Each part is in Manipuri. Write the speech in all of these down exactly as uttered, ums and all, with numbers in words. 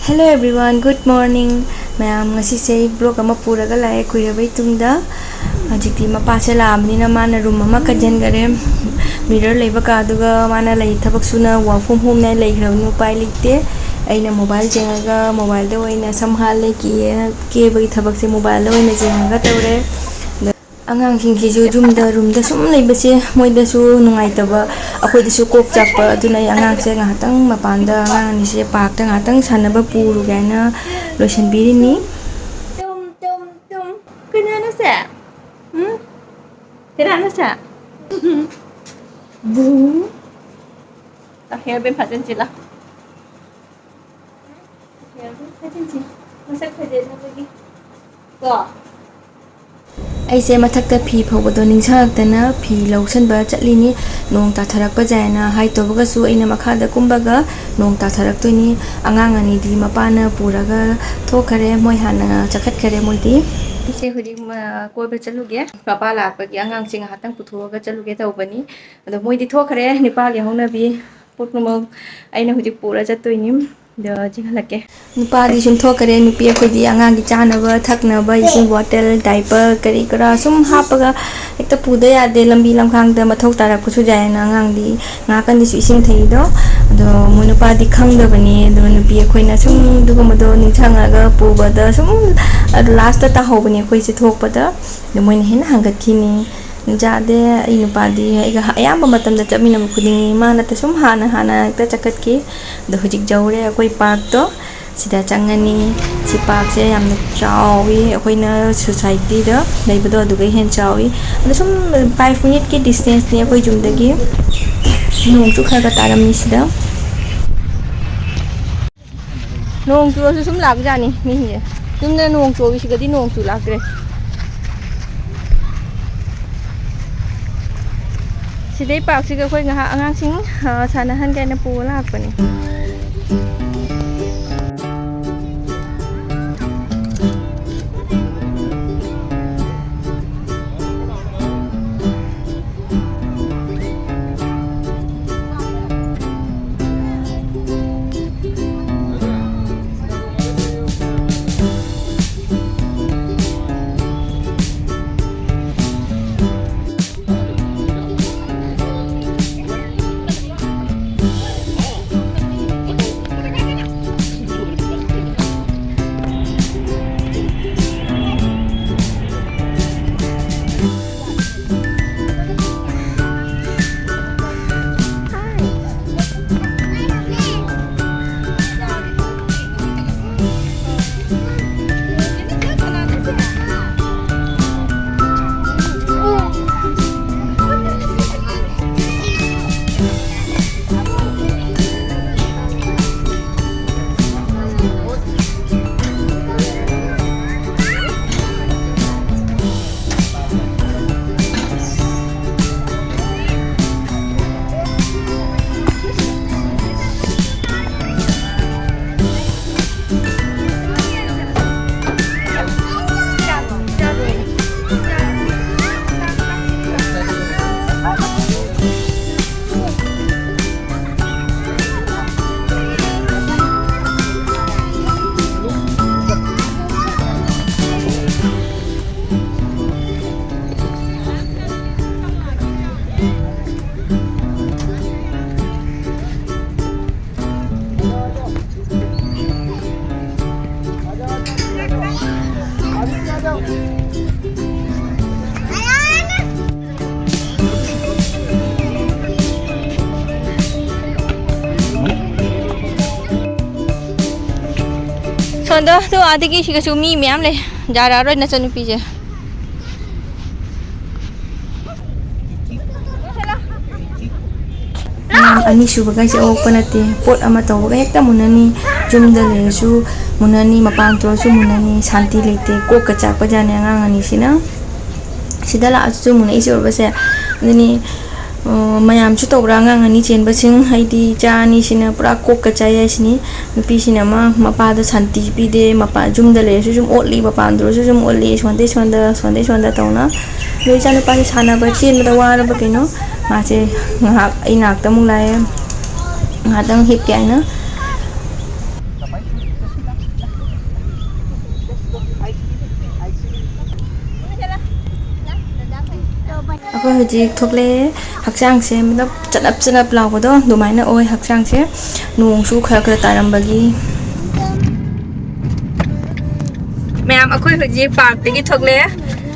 Hello everyone, good morning. ꯃꯌꯥꯝ, ꯉꯁꯤꯁꯦ ꯑꯩ vlog ꯑꯃ ꯄꯨꯔꯒ ꯂꯥꯛꯑꯦ ꯀꯨꯏꯔꯕꯩ ꯇꯨꯡꯗ꯫ ꯍꯧꯖꯤꯛꯇꯤ ꯃꯄꯥꯁꯦ ꯂꯥꯛꯑꯕꯅꯤꯅ ꯃꯥꯅ room ꯑꯃ ꯀꯟꯁꯤꯟꯈꯔꯦ꯫ Mirror ꯂꯩꯕ ꯀꯥꯗꯨꯒ ꯃꯥꯅ ꯂꯩ ꯊꯕꯛ ꯁꯨꯅ work from homeꯅ ꯂꯩꯈ꯭ꯔꯕꯅꯤ, ꯎꯄꯥꯏ ꯂꯩꯇꯦ꯫ ꯑꯩꯅ mobile ꯌꯦꯡꯉꯒ mobileꯗ ꯑꯣꯏꯅ ꯁꯝ ꯍꯥꯠꯂꯦ, ꯀꯦ-, ꯀꯦꯕꯒꯤ ꯊꯕꯛꯁꯦ mobileꯗ ꯑꯣꯏꯅ ꯌꯦꯡꯉꯒ ꯇꯧꯔꯦ꯫ ꯑꯉꯥꯡꯁꯤꯡꯁꯤꯁꯨ ꯌꯨꯝꯗ roomꯗ ꯁꯨꯝ ꯂꯩꯕꯁꯦ ꯃꯣꯏꯗꯁꯨ ꯅꯨꯡꯉꯥꯏꯇꯕ, ꯑꯩꯈꯣꯏꯗꯁꯨ ꯀꯣꯛ ꯆꯥꯛꯄ꯫ ꯑꯗꯨꯅ ꯑꯩ ꯑꯉꯥꯡꯁꯦ ꯉꯥꯏꯍꯥꯛꯇꯪ ꯃꯄꯥꯟꯗ, ꯑꯉꯥꯡ ꯑꯅꯤꯁꯦ parkꯇ ꯉꯥꯏꯍꯥꯛꯇꯪ ꯁꯥꯟꯅꯕ ꯄꯨꯔꯨꯒꯦ ꯍꯥꯏꯅ ꯂꯣꯏꯁꯤꯟꯕꯤꯔꯤꯅꯤ꯫ ꯇꯨꯝ, ꯇꯨꯝ, ꯇꯨꯝ꯫ ꯀꯅꯥꯅꯣ ꯁꯦ? ꯎꯝ? ꯀꯅꯥꯅꯣ ꯁꯦ? ꯕꯨ꯫ ꯇꯥ ꯍꯦꯜ ꯕꯦꯝ ꯐꯖꯅ ꯆꯤꯜꯂ꯫ ꯃꯁꯛ ꯐꯖꯅꯕꯒꯤ꯫ ꯀꯣ? ꯑꯩꯁꯦ ꯃꯊꯛꯇ ꯐꯤ ꯐꯧꯕꯗꯣ ꯅꯤꯡꯁꯤꯡꯉꯛꯇꯅ ꯐꯤ ꯂꯧꯁꯟꯕ ꯆꯠꯂꯤꯅꯤ꯫ ꯅꯣꯡ ꯇꯥꯊꯔꯛꯄ ꯌꯥꯏꯅ ꯍꯥꯏ ꯇꯧꯕꯒꯁꯨ ꯑꯩꯅ ꯃꯈꯥꯗ ꯀꯨꯝꯕꯒ ꯅꯣꯡ ꯇꯥꯊꯔꯛꯇꯣꯏꯅꯤ꯫ ꯑꯉꯥꯡ ꯑꯅꯤꯗꯤ ꯃꯄꯥꯅ ꯄꯨꯔꯒ ꯊꯣꯛꯈꯔꯦ, ꯃꯣꯏ ꯍꯥꯟꯅ ꯆꯠꯈꯠꯈꯔꯦ ꯃꯣꯏꯗꯤ꯫ ꯑꯩꯁꯦ ꯍꯧꯖꯤꯛ, ꯑ, ꯀꯣꯏꯕ ꯆꯠꯂꯨꯒꯦ꯫ ꯃꯄꯥ ꯂꯥꯛꯄꯒꯤ ꯑꯉꯥꯡꯁꯦ ꯉꯥꯏꯍꯥꯛꯇꯪ ꯄꯨꯊꯣꯛꯑꯒ ꯆꯠꯂꯨꯒꯦ ꯇꯧꯕꯅꯤ꯫ ꯑꯗꯣ ꯃꯣꯏꯗꯤ ꯊꯣꯛꯈ꯭ꯔꯦ, ꯅꯤꯄꯥꯒꯤ ꯍꯧꯅꯕꯤ꯫ ꯄꯨꯝꯅꯃꯛ ꯑꯩꯅ ꯍꯧꯖꯤꯛ ꯄꯨꯔ ꯆꯠꯇꯣꯏꯅꯤ꯫ ꯑꯗꯣ ꯆꯤꯡꯍꯜꯂꯛꯀꯦ꯫ ꯅꯨꯄꯥꯗꯤ ꯁꯨꯝ ꯊꯣꯛꯈ꯭ꯔꯦ, ꯅꯨꯄꯤ ꯑꯩꯈꯣꯏꯗꯤ ꯑꯉꯥꯡꯒꯤ ꯆꯥꯅꯕ ꯊꯛꯅꯕ, ꯏꯁꯤꯡ bottle, diaper ꯀꯔꯤ ꯀꯔꯥ ꯁꯨꯝ ꯍꯥꯞꯄꯒ ꯍꯦꯛꯇ ꯄꯨꯗ ꯌꯥꯗꯦ꯫ ꯂꯝꯕꯤ ꯂꯝꯈꯥꯡꯗ ꯃꯊꯧ ꯇꯥꯔꯛꯄꯁꯨ ꯌꯥꯏꯌꯦꯅ ꯑꯉꯥꯡꯗꯤ ꯉꯥꯏꯍꯥꯛꯀꯟꯗꯁꯨ ꯏꯁꯤꯡ ꯊꯛꯏꯗꯣ꯫ ꯑꯗꯣ ꯃꯣꯏ ꯅꯨꯄꯥꯗꯤ ꯈꯪꯗꯕꯅꯤ꯫ ꯑꯗꯣ ꯅꯨꯄꯤ ꯑꯩꯈꯣꯏꯅ ꯁꯨꯝ ꯑꯗꯨꯒꯨꯝꯕꯗꯣ ꯅꯤꯡꯁꯤꯡꯉꯒ ꯄꯨꯕꯗ ꯁꯨꯝ lastꯇ ꯇꯥꯍꯧꯕꯅꯦ ꯑꯩꯈꯣꯏꯁꯦ ꯊꯣꯛꯄꯗ꯫ ꯑꯗꯣ ꯃꯣꯏꯅ ꯍꯦꯟꯅ ꯍꯪꯒꯠꯈꯤꯅꯤ꯫ ꯌꯥꯗꯦ, ꯑꯩ ꯅꯨꯄꯥꯗꯤ ꯑꯩꯒ ꯑꯌꯥꯝꯕ ꯃꯇꯝꯗ ꯆꯠꯃꯤꯟꯅꯕ ꯈꯨꯗꯤꯡꯒꯤ ꯃꯥꯅ ꯁꯨꯝ ꯍꯥꯟꯅ ꯍꯥꯟꯅ ꯍꯦꯛꯇ ꯆꯠꯈꯠꯈꯤ꯫ ꯑꯗꯣ ꯍꯧꯖꯤꯛ ꯌꯧꯔꯦ ꯑꯩꯈꯣꯏ parkꯇꯣ꯫ ꯁꯤꯗ ꯆꯪꯉꯅꯤ꯫ ꯁꯤ parkꯁꯦ ꯌꯥꯝꯅ ꯆꯥꯎꯋꯤ꯫ ꯑꯩꯈꯣꯏꯅ societyꯗ ꯂꯩꯕꯗꯣ ꯑꯗꯨꯒ ꯍꯦꯟꯅ ꯆꯥꯎꯋꯤ꯫ ꯑꯗꯣ ꯁꯨꯝ five minuteꯀꯤ distanceꯅꯤ ꯑꯩꯈꯣꯏ ꯌꯨꯝꯗꯒꯤ꯫ ꯅꯣꯡꯁꯨ ꯈꯔ ꯈꯔ ꯇꯥꯔꯝꯃꯤ ꯁꯤꯗ꯫ ꯅꯣꯡ ꯆꯨꯔꯁꯨ ꯁꯨꯝ ꯂꯥꯛꯄꯖꯥꯠꯅꯤ ꯃꯤꯁꯤꯡꯁꯦ꯫ ꯌꯨꯝꯗ ꯅꯣꯡ ꯆꯨꯕꯁꯤꯒꯗꯤ ꯅꯣꯡ ꯆꯨ ꯂꯥꯛꯇ꯭ꯔꯦ꯫ ꯁꯤꯗꯩ parkꯁꯤꯒ ꯑꯩꯈꯣꯏ ꯉꯥꯏꯍꯥꯛ ꯑꯉꯥꯡꯁꯤꯡ, ꯑ, ꯁꯥꯟꯅꯍꯟꯒꯦ ꯍꯥꯏꯅ ꯄꯨꯔ ꯂꯥꯛꯄꯅꯤ꯫ ꯑꯗꯣ ꯑꯗꯨ ꯑꯥꯗꯒꯤ ꯁꯤꯒꯁꯨ ꯃꯤ ꯃꯌꯥꯝ ꯂꯩ꯫ ꯌꯥꯔꯛꯑꯔꯣꯏ ꯅꯆꯟꯅꯨꯄꯤꯁꯦ꯫ ꯃꯌꯥꯝ ꯑꯅꯤꯁꯨꯕꯒꯩꯁꯦ ꯑꯣꯛꯄ ꯅꯠꯇꯦ꯫ ꯄꯣꯠ ꯑꯃ ꯇꯧꯕꯒ ꯍꯦꯛꯇ ꯃꯨꯟꯅꯅꯤ꯫ ꯌꯨꯝꯗ ꯂꯩꯔꯁꯨ ꯃꯨꯟꯅꯅꯤ, ꯃꯄꯥꯟ ꯊꯣꯛꯑꯁꯨ ꯃꯨꯟꯅꯅꯤ꯫ ꯁꯥꯟꯇꯤ ꯂꯩꯇꯦ꯫ ꯀꯣꯛꯀ ꯆꯥꯛꯄꯖꯥꯠꯅꯤ ꯑꯉꯥꯡ ꯑꯅꯤꯁꯤꯅ꯫ ꯁꯤꯗ ꯂꯥꯛꯑꯁꯨ ꯃꯨꯟꯅ ꯑꯩꯁꯦ ꯎꯔꯕꯁꯦ꯫ ꯑꯗꯨꯅꯤ, ꯑ, ꯃꯌꯥꯝꯁꯨ ꯇꯧꯕ꯭ꯔꯥ ꯑꯉꯥꯡ ꯑꯅꯤ ꯆꯦꯟꯕꯁꯤꯡ? ꯍꯥꯏꯗꯤ ꯏꯆꯥ ꯑꯅꯤꯁꯤꯅ ꯄꯨꯔꯥ ꯀꯣꯛꯀ ꯆꯥꯏ ꯍꯥꯏꯁꯤꯅꯤ꯫ ꯅꯨꯄꯤꯁꯤꯅ ꯑꯃ ꯃꯄꯥꯗꯣ ꯁꯥꯟꯇꯤ ꯄꯤꯗꯦ, ꯃꯄꯥ ꯌꯨꯝꯗ ꯂꯩꯔꯁꯨ ꯁꯨꯝ ꯑꯣꯠꯂꯤ, ꯃꯄꯥꯟꯗ ꯑꯣꯏꯔꯁꯨ ꯁꯨꯝ ꯑꯣꯠꯂꯤ, ꯁꯣꯟꯗꯩ ꯁꯣꯟꯗ, ꯁꯣꯟꯗꯩ ꯁꯣꯟꯗ ꯇꯧꯅ꯫ ꯑꯗꯣ ꯏꯆꯥꯅꯨꯄꯥꯁꯦ ꯁꯥꯟꯅꯕ ꯆꯦꯟꯕꯗ ꯋꯥꯔꯕ ꯀꯩꯅꯣ, ꯃꯥꯁꯦ ꯉꯥꯏꯍꯥꯛ ꯑꯩ ꯅꯥꯛꯇ ꯑꯃꯨꯛ ꯂꯥꯛꯑꯦ, ꯉꯥꯏꯍꯥꯛꯇꯪ ꯍꯤꯞꯀꯦ ꯍꯥꯏꯅ꯫ ꯑꯩꯈꯣꯏ ꯍꯧꯖꯤꯛ ꯊꯣꯛꯂꯛꯑꯦ꯫ ꯍꯛꯆꯥꯡꯁꯦ ꯃꯇꯞ ꯆꯅꯞ ꯆꯅꯞ ꯂꯥꯎꯕꯗꯣ ꯑꯗꯨꯃꯥꯏꯅ ꯑꯣꯏ ꯍꯛꯆꯥꯡꯁꯦ, ꯅꯣꯡꯁꯨ ꯈꯔ ꯈꯔ ꯇꯥꯔꯝꯕꯒꯤ꯫ ꯃꯌꯥꯝ, ꯑꯩꯈꯣꯏ ꯍꯧꯖꯤꯛ ꯄꯥꯔꯛꯇꯒꯤ ꯊꯣꯛꯂꯛꯑꯦ꯫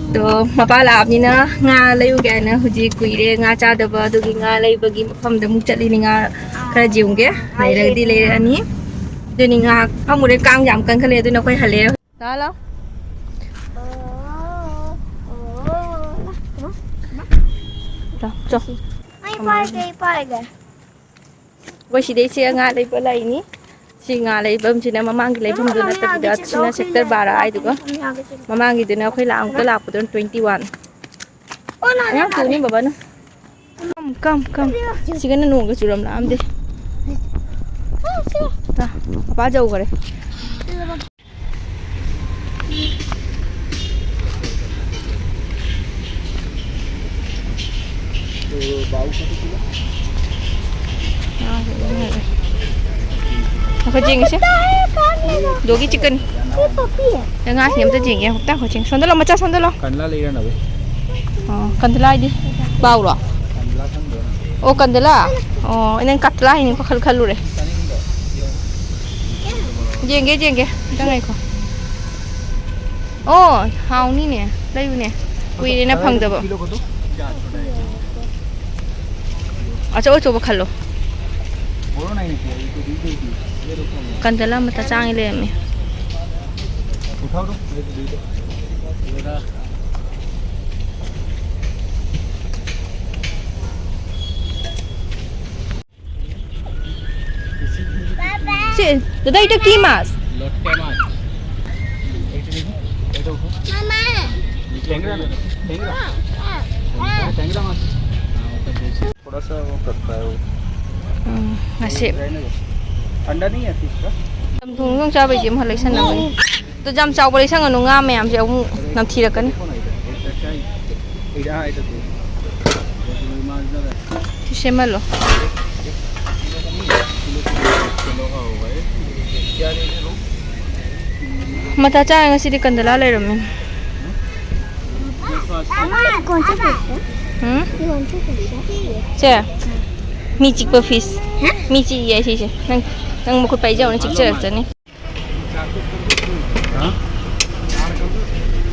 ꯑꯗꯣ ꯃꯄꯥ ꯂꯥꯛꯑꯕꯅꯤꯅ ꯉꯥ ꯂꯩꯔꯨꯒꯦ ꯍꯥꯏꯅ ꯍꯧꯖꯤꯛ ꯀꯨꯏꯔꯦ ꯉꯥ ꯆꯥꯗꯕ, ꯑꯗꯨꯒꯤ ꯉꯥ ꯂꯩꯕꯒꯤ ꯃꯐꯝꯗ ꯑꯃꯨꯛ ꯆꯠꯂꯤꯅꯤ꯫ ꯉꯥ ꯈꯔ ꯌꯦꯡꯉꯨꯒꯦ, ꯂꯩꯔꯒꯗꯤ ꯂꯩꯔꯛꯑꯅꯤ꯫ ꯑꯗꯨꯅꯤ ꯉꯥ ꯐꯝꯃꯨꯔꯦ, ꯀꯥꯡ ꯌꯥꯝ ꯀꯟꯈꯠꯂꯦ, ꯑꯗꯨꯅ ꯑꯩꯈꯣꯏ ꯍꯜꯂꯛꯑꯦ꯫ ꯂꯥꯛꯑꯣ, ꯂꯥꯛꯑꯣ꯫ ꯂꯥꯛꯑꯣ, ꯆꯣ꯫ ꯑꯩ ꯄꯥꯏꯒꯦ, ꯑꯩ ꯄꯥꯏꯒꯦ꯫ ꯑꯩꯈꯣꯏ ꯁꯤꯗꯩꯁꯦ ꯉꯥ ꯂꯩꯕ ꯂꯥꯛꯏꯅꯤ꯫ ꯁꯤ ꯉꯥ ꯂꯩꯐꯝꯁꯤꯅ ꯃꯃꯥꯡꯒꯤ ꯂꯩꯐꯝꯗꯨ ꯅꯠꯇꯕꯤꯗ, ꯁꯤꯅ ꯁꯦꯛꯇꯔ ꯕꯥꯔꯥ ꯍꯥꯏꯗꯨꯒ, ꯃꯃꯥꯡꯒꯤꯗꯨꯅ ꯑꯩꯈꯣꯏ ꯂꯥꯛ ꯑꯃꯨꯛꯇ ꯂꯥꯛꯄꯗꯨꯅ ꯇ꯭ꯋꯦꯟꯇꯤ ꯋꯥꯟ꯫ ꯑꯉꯥꯡ ꯄꯨꯅꯤ ꯕꯕꯥꯅ꯫ ꯀꯝ, ꯀꯝ, ꯀꯝ꯫ ꯁꯤꯒꯅ ꯅꯣꯡꯒ ꯆꯨꯔꯝꯂꯛꯑꯝꯗꯦ꯫ ꯇꯥ, ꯄꯄꯥ ꯌꯧꯈꯔꯦ꯫ ꯑꯩꯈꯣꯏ ꯆꯦꯡꯒꯤꯁꯦ꯫ ꯗꯣꯒꯤ ꯆꯤꯛꯀꯟ꯫ ꯉꯥꯁꯤ ꯑꯝꯇ ꯆꯦꯡꯒꯦ꯫ ꯑꯝꯇ ꯑꯩꯈꯣꯏ ꯆꯦꯡ꯫ ꯁꯣꯝꯗꯠꯂꯣ, ꯃꯆꯥ ꯁꯣꯝꯗꯠꯂꯣ꯫ ꯀꯟꯂꯥ ꯂꯩꯔꯅꯕ꯫ ꯑꯣ, ꯀꯟꯗꯂꯥ ꯍꯥꯏꯗꯤ ꯄꯥꯎꯔꯣ? ꯀꯟꯂꯥ ꯈꯪꯗ꯭ꯔꯣ ꯅꯪ? ꯑꯣ, ꯀꯟꯗꯂꯥ? ꯑꯣ, ꯑꯩ ꯅꯪ ꯀꯇꯂꯥ ꯍꯥꯏꯅꯤꯀꯣ ꯈꯜ-, ꯈꯜꯂꯨꯔꯦ꯫ ꯆꯥꯅꯤꯡꯗ꯭ꯔꯣ? ꯌꯦꯡꯉꯣ꯫ ꯌꯦꯡꯒꯦ, ꯌꯦꯡꯒꯦ꯫ ꯑꯝꯇ ꯉꯥꯏꯈꯣ꯫ ꯑꯣ, ꯍꯥꯎꯅꯤꯅꯦ꯫ ꯂꯩꯌꯨꯅꯦ꯫ ꯀꯨꯏꯔꯦꯅ ꯐꯪꯗꯕ꯫ ꯑꯆꯧ ꯑꯆꯧꯕ ꯈꯜꯂꯣ꯫ ꯀꯟꯗꯂꯥ ꯃꯇꯥ ꯆꯥꯡꯉꯤ ꯂꯩꯔꯝꯃꯤ꯫ ছি, দাদা, এটা কি মাছ? লটকা মাছ। মামা। ট্যাংরা না? ট্যাংরা। ট্যাংরা মাছ। थोड़ा सा वो करता है वो। ꯎꯝ, ꯉꯁꯤ अंडा नहीं है फिश का? ꯆꯝꯊꯣꯡ ꯆꯥꯕꯩꯗꯤ ꯑꯃ ꯂꯩꯁꯟꯅꯕꯅꯤ꯫ ꯑꯗꯨ ꯌꯥꯝ ꯆꯥꯎꯕ ꯂꯩꯁꯟꯒꯅꯨ, ꯉꯥ ꯃꯌꯥꯝꯁꯦ ꯑꯃꯨꯛ ꯅꯝꯊꯤꯔꯛꯀꯅꯤ꯫ ꯁꯤ ꯁꯦꯝꯍꯜꯂꯣ꯫ ꯃꯊꯥ ꯆꯥꯔꯦ ꯉꯁꯤꯗꯤ, ꯀꯟꯗꯂꯥ ꯂꯩꯔꯝꯃꯦ꯫ कौन सा ꯎꯝ? कौन सा ꯁꯦ, ꯃꯤ ꯆꯤꯛꯄ ꯐꯤꯁ꯫ ꯃꯤ ꯆꯤꯛꯏ ꯍꯥꯏ ꯁꯤꯁꯦ꯫ ꯅꯪ, ꯅꯪ ꯃꯈꯨꯠ ꯄꯥꯏꯖꯧꯅ ꯆꯤꯛꯆꯔꯛꯆꯅꯤ꯫ हाँ?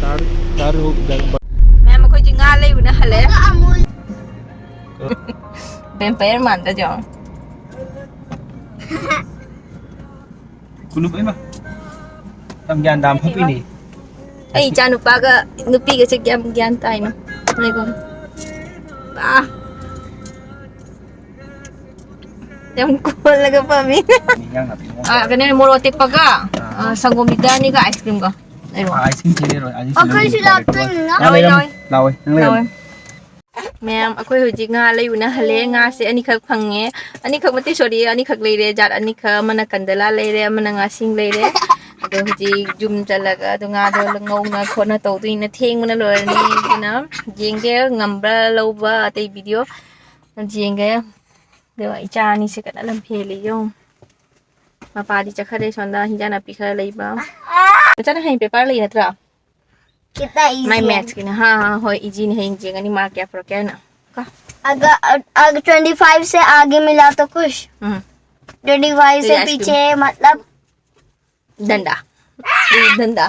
चार चार हो गया। ꯃꯌꯥꯝ, ꯑꯩꯈꯣꯏꯗꯤ ꯉꯥ ꯂꯩꯔꯨꯅ ꯍꯜꯂꯛꯑꯦ꯫ ꯚꯦꯝꯄꯌꯔ ꯃꯥꯟꯗ꯭ꯔꯣ? ꯀꯨꯂꯨꯞ ꯏꯃꯥ꯫ ꯌꯥꯝ ꯒ꯭ꯌꯥꯟ ꯇꯥꯕ ꯐꯠꯇꯣꯏꯅꯦ꯫ ꯑꯩ ꯏꯆꯥ ꯅꯨꯄꯥꯒ ꯅꯨꯄꯤꯒꯁꯦ ꯀꯌꯥꯝ ꯒ꯭ꯌꯥꯟ ꯇꯥꯏꯅꯣ? ꯂꯩꯕꯝ꯫ ꯑꯥ꯫ ꯌꯥꯝ ꯀꯣꯜꯂꯒ ꯐꯝꯃꯤ꯫ ꯏꯟꯖꯥꯡ ꯅꯥꯄꯤ ꯑꯃ꯫ ꯑꯥ, ꯀꯩꯅꯣ, ꯃꯣꯔꯣꯛ ꯑꯇꯦꯛꯄꯒ, ꯑꯥ, ꯁꯪꯒꯣꯝ ꯂꯤꯇꯔ ꯑꯅꯤꯒ ꯑꯥꯏꯁ ꯀ꯭ꯔꯤꯝꯒ꯫ ꯂꯩꯔꯣ꯫ ꯑꯥꯏꯁ ꯀ꯭ꯔꯤꯝ ꯊꯤꯜꯂꯤꯔꯣꯏ꯫ ꯑꯥꯏꯁ ꯀ꯭ꯔꯤꯝ ꯑꯩꯈꯣꯏꯁꯨ ꯊꯤꯜꯂꯤꯔꯣꯏ꯫ ꯂꯥꯛꯇꯣꯏꯅꯤꯅ꯫ ꯅꯪ ꯂꯩꯔꯝꯃꯨ꯫ ꯂꯥꯛꯑꯣꯏ꯫ ꯂꯥꯛꯑꯣꯏ꯫ ꯅꯪ ꯂꯩꯔꯝꯃꯨ꯫ ꯂꯥꯛꯑꯣꯏ꯫ ꯃꯌꯥꯝ, ꯑꯩꯈꯣꯏ ꯍꯧꯖꯤꯛ ꯉꯥ ꯂꯩꯔꯨꯅ ꯍꯜꯂꯦ꯫ ꯉꯥꯁꯦ ꯑꯅꯤꯈꯛ ꯐꯪꯉꯦ꯫ ꯑꯅꯤꯈꯛ ꯅꯠꯇꯦ, ꯁꯣꯔꯤ, ꯑꯅꯤꯈꯛ ꯂꯩꯔꯦ꯫ ꯖꯥꯠ ꯑꯅꯤꯈꯛ, ꯑꯃꯅ ꯀꯟꯗꯂꯥ ꯂꯩꯔꯦ, ꯑꯃꯅ ꯉꯥꯁꯤꯡ ꯂꯩꯔꯦ꯫ ꯑꯗꯣ ꯍꯧꯖꯤꯛ ꯌꯨꯝ ꯆꯠꯂꯒ ꯑꯗꯣ ꯉꯥꯗꯣ ꯉꯧꯅ ꯈꯣꯠꯅ ꯇꯧꯗꯣꯏꯅ ꯊꯦꯡꯕꯅ ꯂꯣꯏꯔꯅꯤ꯫ ꯑꯗꯨꯅ ꯌꯦꯡꯒꯦ ꯉꯝꯕ꯭ꯔꯥ ꯂꯧꯕ ꯑꯇꯩ ꯚꯤꯗꯤꯑꯣ꯫ ꯑꯗꯨ ꯌꯦꯡꯒꯦ꯫ ꯑꯗꯨꯒ ꯏꯆꯥ ꯑꯅꯤꯁꯦ ꯀꯟꯅ ꯂꯝ ꯍꯦꯜꯂꯤ ꯌꯦꯡꯉꯨ꯫ ꯃꯄꯥꯗꯤ ꯆꯠꯈ꯭ꯔꯦ ꯁꯣꯝꯗ ꯍꯤꯟꯖꯥꯡ ꯅꯥꯄꯤ ꯈꯔ ꯂꯩꯕ꯫ ꯃꯆꯥꯅ ꯍꯌꯦꯡ ꯄꯦꯄꯔ ꯂꯩ ꯅꯠꯇ꯭ꯔꯥ? कितना इजी ꯃꯥꯏ है। ꯃꯦꯠꯁꯀꯤꯅ꯫ ꯍꯥ ꯍꯥ ꯍꯣꯏ, ꯏꯖꯤꯅ꯫ ꯍꯌꯦꯡ ꯌꯦꯡꯉꯅꯤ ꯃꯥꯔꯛ ꯀꯌꯥ ꯄꯨꯔꯛꯀꯦ ꯍꯥꯏꯅ꯫ ꯀꯣ? अगर अगर ट्वेंटी फ़ाइव से आगे मिला तो खुश। ꯎꯝ꯫ ट्वेंटी फ़ाइव से तेरी आइसक्रीम। पीछे मतलब। ꯗꯟꯗꯥ꯫ ꯗꯟꯗꯥ꯫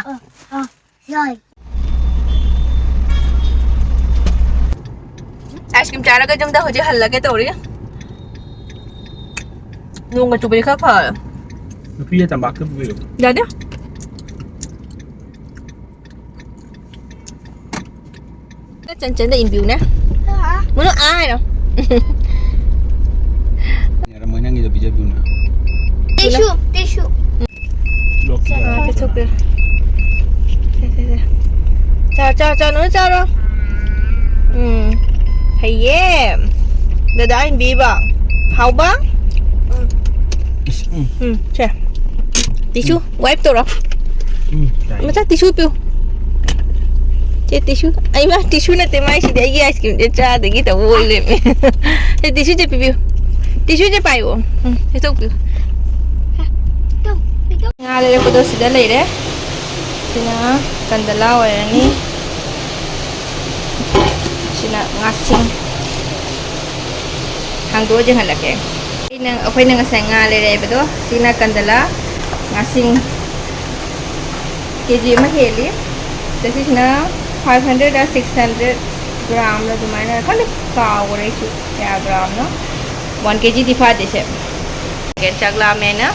हाँ, नहीं। ꯑꯥꯏꯁ ꯀ꯭ꯔꯤꯝ ꯆꯥꯔꯒ ꯌꯨꯝꯗ ꯍꯧꯖꯤꯛ ꯍꯜꯂꯒꯦ ꯇꯧꯔꯤ꯫ ꯅꯣꯡꯒ ꯆꯨꯕꯗꯤ ꯈꯔ ꯐꯔꯦ꯫ ꯅꯨꯄꯤꯗ ꯇꯝꯄꯥꯛꯇ ꯄꯨꯕꯤꯔꯣ꯫ ꯌꯥꯗꯦ꯫ ꯆꯟ ꯆꯟꯗ ꯏꯟꯕꯤꯌꯨꯅꯦ꯫ ꯍꯥ? ꯃꯅꯨ ꯑꯥ ꯍꯥꯏꯔꯣ꯫ ꯌꯥꯔꯝꯃꯣꯏ, ꯅꯪꯒꯤꯗꯣ ꯄꯤꯖꯕꯤꯌꯨꯅꯦ꯫ Tissue, tissue. ꯂꯣꯛꯀꯤ ꯑꯥ, ꯌꯥꯔꯝꯃꯣꯏ꯫ ꯄꯤꯊꯣꯛꯄꯤꯔꯣ꯫ ꯁꯦ, ꯁꯦ, ꯁꯦ꯫ ꯆꯥ, ꯆꯥ, ꯆꯥ, ꯅꯨꯅꯨ ꯆꯥꯔꯣ꯫ ꯎꯝ꯫ ꯍꯩꯌꯦ꯫ ꯗꯗꯥ ꯏꯟꯕꯤꯕ꯫ ꯍꯥꯎꯕ? ꯏꯁ, ꯎꯝ꯫ ꯎꯝ, ꯁꯦ꯫ ꯇꯤꯁꯨ, ꯎꯝ꯫ Wipe ꯇꯧꯔꯣ꯫ ꯎꯝ, ꯇꯥꯏ꯫ ꯃꯆꯥ ꯇꯤꯁꯨ ꯄꯤꯌꯨ꯫ ꯆꯦ ꯇꯤꯁꯨ꯫ ꯑꯩꯃ ꯇꯤꯁꯨ ꯅꯠꯇꯦ ꯃꯥꯏꯁꯤꯗꯤ ꯑꯩꯒꯤ ice cream ꯁꯦ ꯆꯥꯗꯒꯤ ꯇꯧꯕ ꯑꯣꯏ ꯂꯩꯔꯝꯃꯦ꯫ ꯁꯦ ꯇꯤꯁꯨꯁꯦ ꯄꯤꯕꯤꯌꯨ꯫ ꯇꯤꯁꯨꯁꯦ ꯄꯥꯏꯌꯣ꯫ ꯎꯝ, ꯁꯦ ꯇꯧꯕꯤꯌꯨ꯫ ꯉꯥ ꯂꯩꯔꯛꯄꯗꯣ ꯁꯤꯗ ꯂꯩꯔꯦ꯫ ꯁꯤꯅ ꯀꯟꯗꯂꯥ ꯑꯣꯏꯔꯅꯤ꯫ ꯁꯤꯅ ꯉꯥꯁꯤꯡ꯫ ꯍꯥꯡꯗꯣꯛꯑ ꯌꯦꯡꯍꯜꯂꯛꯀꯦ꯫ ꯑꯩꯅ, ꯑꯩꯈꯣꯏꯅ ꯉꯁꯥꯏ ꯉꯥ ꯂꯩꯔꯛꯑꯦꯕꯗꯣ, ꯁꯤꯅ ꯀꯟꯗꯂꯥ, ꯉꯥꯁꯤꯡ ꯀꯦ ꯖꯤ ꯑꯃ ꯍꯦꯜꯂꯤ꯫ ꯑꯗ ꯁꯤꯁꯤꯅ five hundred ꯔ six hundred ꯒ꯭ꯔꯥꯝꯂ ꯑꯗꯨꯃꯥꯏꯅ, ꯈꯪꯗꯦ, ꯀꯥꯎꯈ꯭ꯔꯦ ꯑꯩꯁꯨ ꯀꯌꯥ ꯒ꯭ꯔꯥꯝꯅꯣ꯫ One ꯀꯦ ꯖꯤꯗꯤ ꯐꯥꯗꯦ ꯁꯦ꯫ ꯆꯥꯛ ꯂꯥꯝꯃꯦꯅ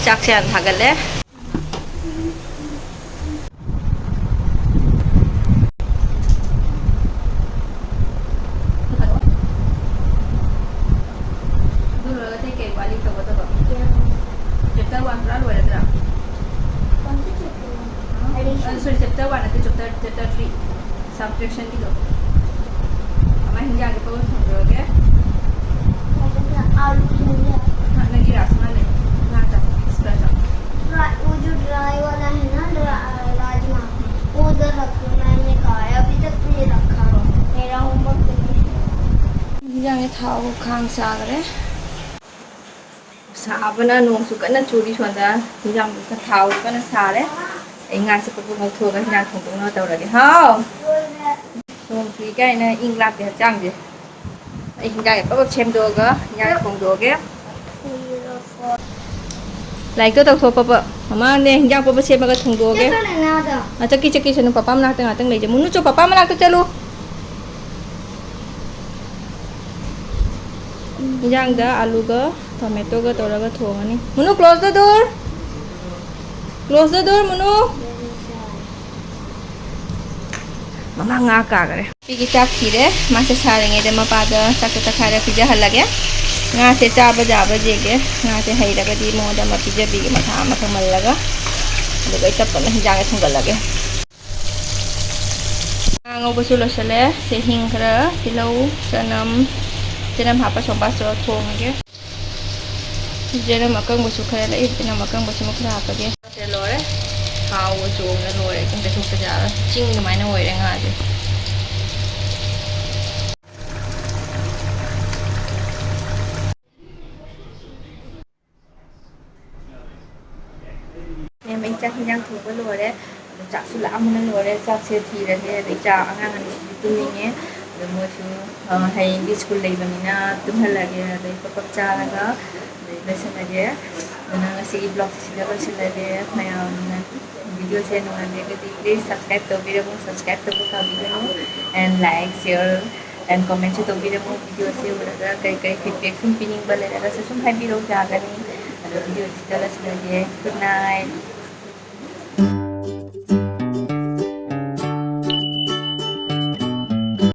ꯆꯥꯛꯁꯦ ꯍꯥꯟꯅ ꯊꯥꯒꯠꯂꯦ꯫ ꯑꯗꯨ ꯂꯣꯏꯔꯒ ꯑꯇꯩ ꯀꯩ ꯋꯥꯠꯂꯤ ꯇꯧꯒꯗꯕ? Chapter one ꯄꯨꯔꯥ ꯂꯣꯏꯔꯗ꯭ꯔꯥ? Addition. ꯑ, sorry, chapter one ꯅꯠꯇꯦ, chapter, chapter three, subtractionꯒꯤꯗꯣ꯫ ꯑꯃ ꯍꯤꯟꯖꯥꯡꯒꯤ ꯄꯣꯠ ꯊꯣꯡꯗꯣꯔꯒꯦ꯫ ꯑꯗꯨꯒ ꯑꯥꯂꯨ ꯊꯣꯡꯒꯦ꯫ ꯅꯪꯒꯤ ꯔꯥꯁꯃꯥ ꯂꯩ꯫ ꯉꯥ ꯆꯥꯎ, extra ꯆꯥꯎ꯫ Dry, वो जो dry वाला है ना, रा-, राजमा, वो उधर रख लो, मैंने कहा है, अभी तक नहीं रखा। मेरा homework तो नहीं है। ꯍꯤꯟꯖꯥꯡꯁꯦ ꯊꯥꯎ ꯈꯥꯡ ꯁꯥꯈ꯭ꯔꯦ꯫ ꯁꯥꯕꯅ ꯅꯣꯡꯁꯨ ꯀꯟꯅ ꯆꯨꯔꯤ ꯁꯣꯝꯗ꯫ ꯍꯤꯟꯖꯥꯡꯗꯨ ꯊꯥꯎ ꯀꯟꯅ ꯁꯥꯔꯦ꯫ ꯑꯩ ꯉꯥꯁꯦ ꯄꯨꯡ ꯉꯧꯊꯣꯛꯑꯒ ꯍꯤꯟꯖꯥꯡ ꯊꯣꯡꯗꯣꯛꯅꯕ ꯇꯧꯔꯒꯦ꯫ ꯍꯥꯎ! ꯅꯣꯡ ꯆꯨꯏ ꯀꯥꯏꯅ ꯏꯪ ꯂꯥꯛꯇꯦ ꯍꯛꯆꯥꯡꯁꯦ꯫ ꯑꯩ ꯍꯤꯟꯖꯥꯡꯁꯦ ꯄꯞ ꯄꯞ ꯁꯦꯝꯗꯣꯛꯑꯒ ꯍꯤꯟꯖꯥꯡ ꯊꯣꯡꯗꯣꯛꯑꯒꯦ꯫ ꯂꯥꯏꯔꯤꯛꯇꯣ ꯇꯧꯊꯣꯛ ꯄꯞ ꯄꯞ꯫ ꯃꯃꯥꯅꯦ ꯍꯤꯟꯖꯥꯡ ꯄꯞ ꯄꯞ ꯁꯦꯝꯃꯒ ꯊꯣꯡꯗꯣꯛꯑꯒꯦ꯫ ꯆꯠꯈ꯭ꯔꯅꯤ ꯅꯥꯗ꯫ ꯑ, ꯆꯠꯀꯤ, ꯆꯠꯀꯤ, ꯁꯅꯨ, ꯄꯄꯥ ꯃꯅꯥꯛꯇ ꯉꯥꯛꯇꯪ ꯂꯩꯖꯦ꯫ ꯃꯨꯅꯨ ꯆꯣ, ꯄꯄꯥ ꯃꯅꯥꯛꯇ ꯆꯠꯂꯨ꯫ ꯍꯤꯟꯖꯥꯡꯗ ꯑꯂꯨꯒ ꯇꯣꯃꯦꯇꯣꯒ ꯇꯧꯔꯒ ꯊꯣꯡꯉꯅꯤ꯫ ꯃꯨꯅꯨ, close the door꯫ Close the door, ꯃꯨꯅꯨ꯫ ꯃꯃꯥ ꯉꯥ ꯀꯥꯈꯔꯦ꯫ ꯁꯤꯒꯤ ꯆꯥꯛ ꯊꯤꯔꯦ꯫ ꯃꯥꯁꯦ ꯁꯥꯔꯤꯉꯩꯗ ꯃꯄꯥꯗ ꯆꯥꯛꯁꯦ ꯇꯛꯈꯥꯏꯔ ꯄꯤꯖꯍꯜꯂꯒꯦ꯫ ꯉꯥꯁꯦ ꯆꯥꯕ ꯌꯥꯕ꯭ꯔꯥ ꯌꯦꯡꯒꯦ꯫ ꯉꯥꯁꯦ ꯍꯩꯔꯒꯗꯤ ꯃꯉꯣꯟꯗ ꯑꯃ ꯄꯤꯖꯕꯤꯒꯦ, ꯃꯊꯥ ꯑꯃ ꯈꯪꯍꯜꯂꯒ꯫ ꯑꯗꯨꯒ ꯑꯩ ꯇꯞ ꯇꯞꯅ ꯍꯤꯟꯖꯥꯡꯁꯦ ꯊꯣꯡꯒꯠꯂꯒꯦ꯫ ꯉꯥ ꯉꯧꯕꯁꯨ ꯂꯣꯏꯁꯤꯜꯂꯦ꯫ ꯁꯦ ꯍꯤꯡ ꯈꯔ, ꯇꯤꯜꯍꯧ, ꯆꯅꯝ, ꯆꯅꯝ ꯍꯥꯞꯄ ꯁꯣꯝꯄꯥꯁꯇꯣ ꯊꯣꯡꯉꯒꯦ꯫ ꯆꯅꯝ ꯑꯀꯪꯕꯁꯨ ꯈꯔ ꯂꯩ꯫ ꯆꯅꯝ ꯑꯀꯪꯕꯁꯤꯃ ꯈꯔ ꯍꯥꯞꯄꯒꯦ꯫ ꯁꯦ ꯂꯣꯏꯔꯦ꯫ ꯍꯥꯎꯕ ꯆꯣꯡꯅ ꯂꯣꯏꯔꯦ꯫ ꯀꯩꯝꯇ ꯊꯣꯛꯇ ꯌꯥꯔꯣꯏ꯫ ꯆꯤꯡ ꯑꯗꯨꯃꯥꯏꯅ ꯑꯣꯏꯔꯦ ꯉꯥꯁꯦ꯫ ꯃꯦꯝ, ꯑꯩ ꯆꯥꯛ ꯍꯤꯟꯖꯥꯡ ꯊꯣꯡꯕ ꯂꯣꯏꯔꯦ꯫ ꯑꯗꯣ ꯆꯥꯛꯁꯨ ꯂꯥꯝꯕꯅ ꯂꯣꯏꯔꯦ꯫ ꯆꯥꯛꯁꯦ ꯊꯤꯔꯒꯦ꯫ ꯑꯗꯩ ꯆꯥ ꯑꯉꯥꯡ ꯑꯅꯤꯁꯤꯁꯨ ꯇꯨꯝꯅꯤꯡꯉꯦ꯫ ꯑꯗꯣ ꯃꯣꯏꯁꯨ, ꯑ, ꯍꯌꯦꯡꯗꯤ ꯁ꯭ꯀꯨꯜ ꯂꯩꯕꯅꯤꯅ ꯇꯨꯝꯍꯜꯂꯒꯦ꯫ ꯑꯗꯩ ꯄꯞ ꯄꯞ ꯆꯥꯔꯒ ꯑꯗꯩ ꯂꯣꯏꯁꯤꯜꯂꯒꯦ꯫ ꯑꯗꯨꯅ ꯉꯁꯤꯒꯤ ꯕ꯭ꯂꯣꯒꯁꯦ ꯁꯤꯗ ꯂꯣꯏꯁꯤꯜꯂꯒꯦ꯫ ꯃꯌꯥꯝꯅ ꯚꯤꯗꯤꯑꯣꯁꯦ ꯅꯨꯡꯉꯥꯏꯕꯤꯔꯒꯗꯤ please subscribe ꯇꯧꯕꯤꯔꯝꯃꯨ, subscribe ꯇꯧꯕ ꯀꯥꯎꯕꯤꯒꯅꯨ꯫ And like, share and commentꯁꯨ ꯇꯧꯕꯤꯔꯝꯃꯨ꯫ ꯚꯤꯗꯤꯑꯣꯁꯦ ꯎꯔꯒ ꯀꯔꯤ ꯀꯔꯤ feedback ꯁꯨꯝ ꯄꯤꯅꯤꯡꯕ ꯂꯩꯔꯒꯁꯨ ꯁꯨꯝ ꯍꯥꯏꯕꯤꯔꯛꯎ, ꯌꯥꯒꯅꯤ꯫ ꯑꯗꯣ ꯚꯤꯗꯤꯑꯣꯁꯦ ꯁꯤꯗ ꯂꯣꯏꯁꯤꯜꯂꯒꯦ꯫ Good night꯫